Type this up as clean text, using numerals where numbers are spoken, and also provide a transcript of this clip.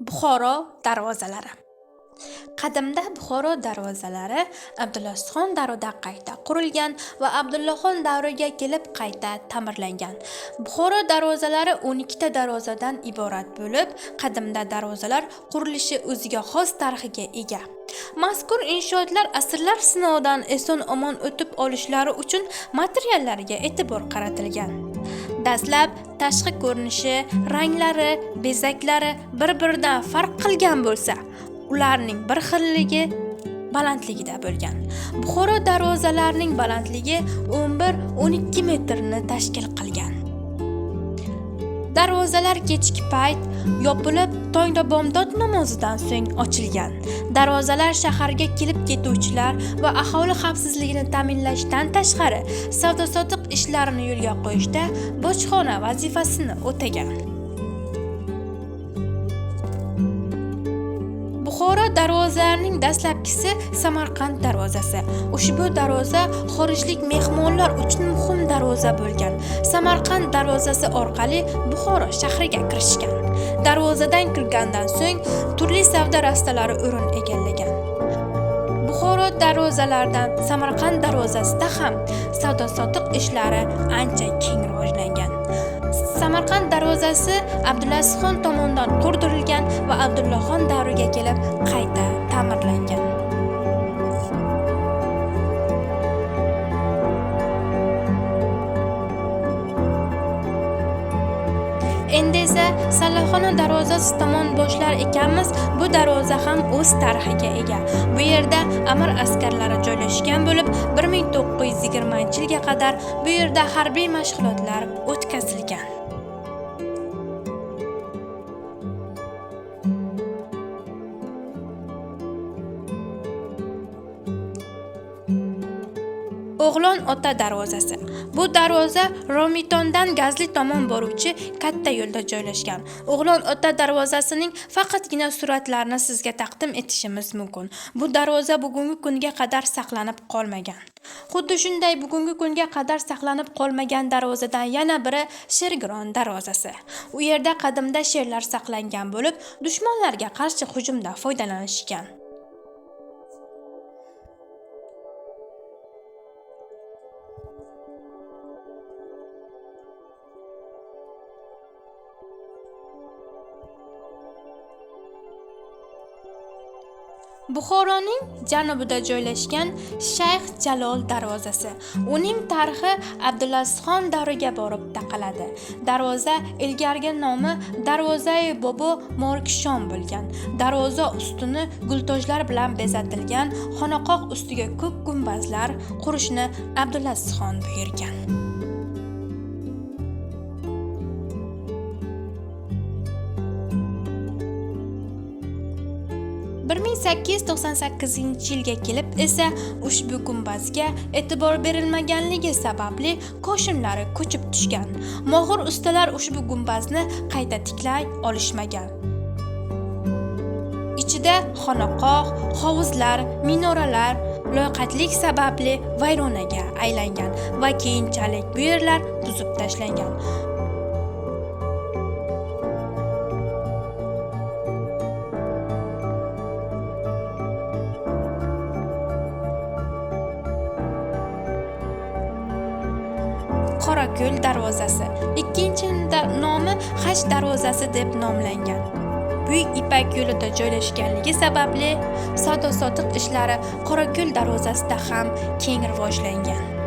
Buxoro darvozalari. Qadimda Buxoro darvozalari Abdulazizxon davrida qayta qurilgan va Abdullaxon davriga kelib qayta ta'mirlangan. Buxoro darvozalari 12 ta darvozadan iborat bo'lib, qadimda darvozalar qurilishi o'ziga xos tarixiga ega. Mazkur inshootlar asrlar sinovidan eson-omon o'tib olishlari uchun materiallarga e'tibor qaratilgan. Dastlab tashqi ko'rinishi, ranglari, bezaklari bir-biridan farq qilgan bo'lsa, ularning bir xilligi balandligida bo'lgan. Buxoro darvozalarining balandligi 11-12 metrni tashkil qilgan. Darvozalar kechki payt yopilib, tongda bomdod namozidan so'ng ochilgan. Darvozalar shaharga kelib ketuvchilar va aholi xavfsizligini ta'minlashdan tashqari, savdo-sotiq ishlarini yo'lga qo'yishda bojxona vazifasini o'tagan. Buxoro darvozalarining dastlabkisi Samarqand darvozasi. Ushbu darvoza xorijlik mehmonlar uchun muhim darvoza bo'lgan. Samarqand darvozasi orqali Buxoro shahriga kirishgan. Darvozadan kirgandan so'ng turli savdo rastalari o'rin egallagan. Buxoro darvozalaridan Samarqand darvozasida ham savdo-sotiq ishlari ancha keng rivojlangan. Samarqand darvozasi Abdulazizxon tomonidan qurdirilgan va Abdullaxon davriga kelib qayta ta'mirlangan. Endi esa Sallaxona darvozasi tomon boshlar ekanmiz, bu darvoza ham o'z tarixiga ega. Bu yerda amir askarlari joylashgan bo'lib, 1920-yilga qadar bu yerda harbiy mashg'ulotlar o'tkazilgan. O'g'lon ota darvozasi. Bu darvoza Romitondan Gazli tomon boruvchi katta yo'lda joylashgan. O'g'lon ota darvozasining faqatgina suratlarini sizga taqdim etishimiz mumkin. Bu darvoza bugungi kunga qadar saqlanib qolmagan. Xuddi shunday bugungi kunga qadar saqlanib qolmagan darvozadan yana biri Shergiron darvozasi. U yerda qadimda sherlar saqlangan bo'lib, dushmanlarga qarshi hujumda foydalanishgan. Buxoroning janubida joylashgan Shayx Jalol darvozasi. Uning tarixi Abdulazizxon davriga borib taqaladi. Darvoza ilgargi nomi Darvozai Bobo Morkishon bo'lgan. Darvoza ustuni gultojlar bilan bezatilgan, xonaqoh ustiga ko'k gumbazlar qurishni Abdulazizxon buyurgan. 1898-yilga kelib esa ushbu gumbazga e'tibor berilmaganligi sababli koshinlari ko'chib tushgan. Mohir ustalar ushbu gumbazni qayta tiklay olishmagan. Ichida xonaqoh, hovuzlar, minoralar loyqatlik sababli vayronaga aylangan va keyinchalik bu yerlar buzib tashlangan. Qorako'l darvozasi. Ikkinchi nomi Haj darvozasi deb nomlangan. Buyuk Ipak yo'lida joylashganligi sababli savdo-sotiq ishlari Qorako'l darvozasida ham keng rivojlangan.